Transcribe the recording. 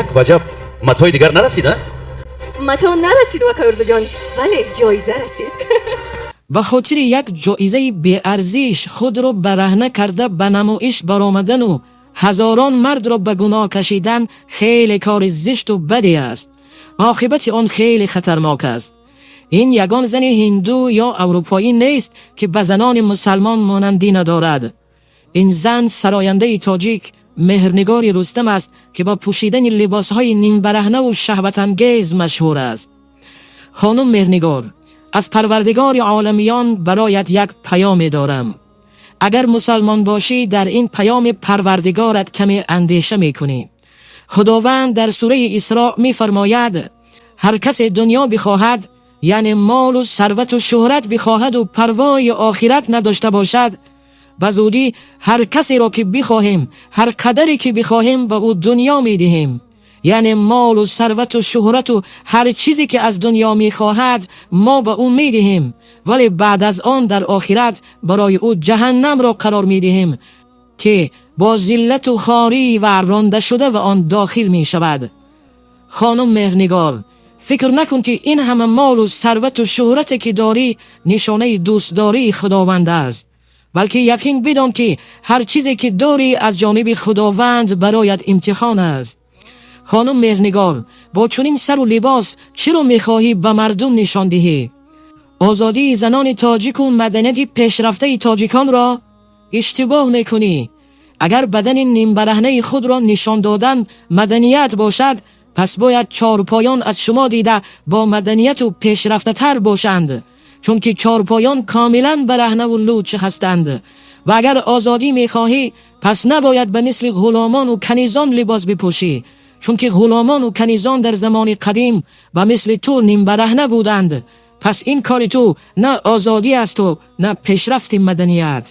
Як ваҷаб матои дигар нарасид, а? Матоъ нарасиду, акай Орзуҷон, вале ҷоиза расид. Ба хотири як ҷоизаи беарзиш худро бараҳна карда ба намоиш баромадану ҳазорон мардро ба гуноҳ кашидан хеле кори зишту баде аст. Оқибати он хеле хатарнок аст. Ин ягон зани ҳинду ё аврупоӣ нест, ки ба занони мусалмон монандӣ надорад. Ин зан сарояндаи тоҷик Меҳрнигори Рустам аст, ки бо пӯшидани либосҳои нимбараҳнаву шаҳватангез машҳур аст. Хонум Меҳрнигор, аз Парвардигори оламиён бароят як паёме дорам. Агар мусалмон бошӣ, дар ин паёми Парвардигорат каме андеша мекунӣ. Худованд дар сураи Исроъ мефармояд: ҳар касе дунё бихоҳад, яъне молу сарвату шӯҳрат бихоҳаду парвои охират надошта бошад, ба зудӣ ҳар касеро ки бихоҳем, ҳар қадаре ки бихоҳем, ба ӯ дунё медиҳем. Яъне молу сарвату шӯҳрату ҳар чизе ки аз дунё мехоҳад, мо ба ӯ медиҳем, вале баъд аз он дар охират барои ӯ ҷаҳаннамро қарор медиҳем, ки бо зиллату хорӣ ва ронда шуда ба он дохил мешавад. Хонум Меҳрнигор, фикр накун, ки ин ҳама молу сарвату шӯҳрате ки дорӣ, нишонаи дӯстдории Худованд аст, балки яқин бидон, ки ҳар чизе ки дорӣ, аз ҷониби Худованд бароят имтиҳон аст. Хонум Меҳрнигор, бо чунин сару либос чиро мехоҳӣ ба мардум нишон диҳӣ? Озодии занони тоҷику маданияти пешрафтаи тоҷиконро иштибоҳ мекунӣ. Агар бадани нимбараҳнаи худро нишон додан маданият бошад, пас бояд чорпоён аз шумо дида бо маданияту пешрафтатар бошанд, чунки чорпоён комилан бараҳнаву луч ҳастанд. Ва агар озодӣ мехоҳӣ, пас набояд ба мисли ғуломону канизон либос бипӯшӣ, чунки ғуломону канизон дар замони қадим ба мисли ту нимбараҳна буданд. Пас ин кори ту на озодӣ асту на пешрафти маданият.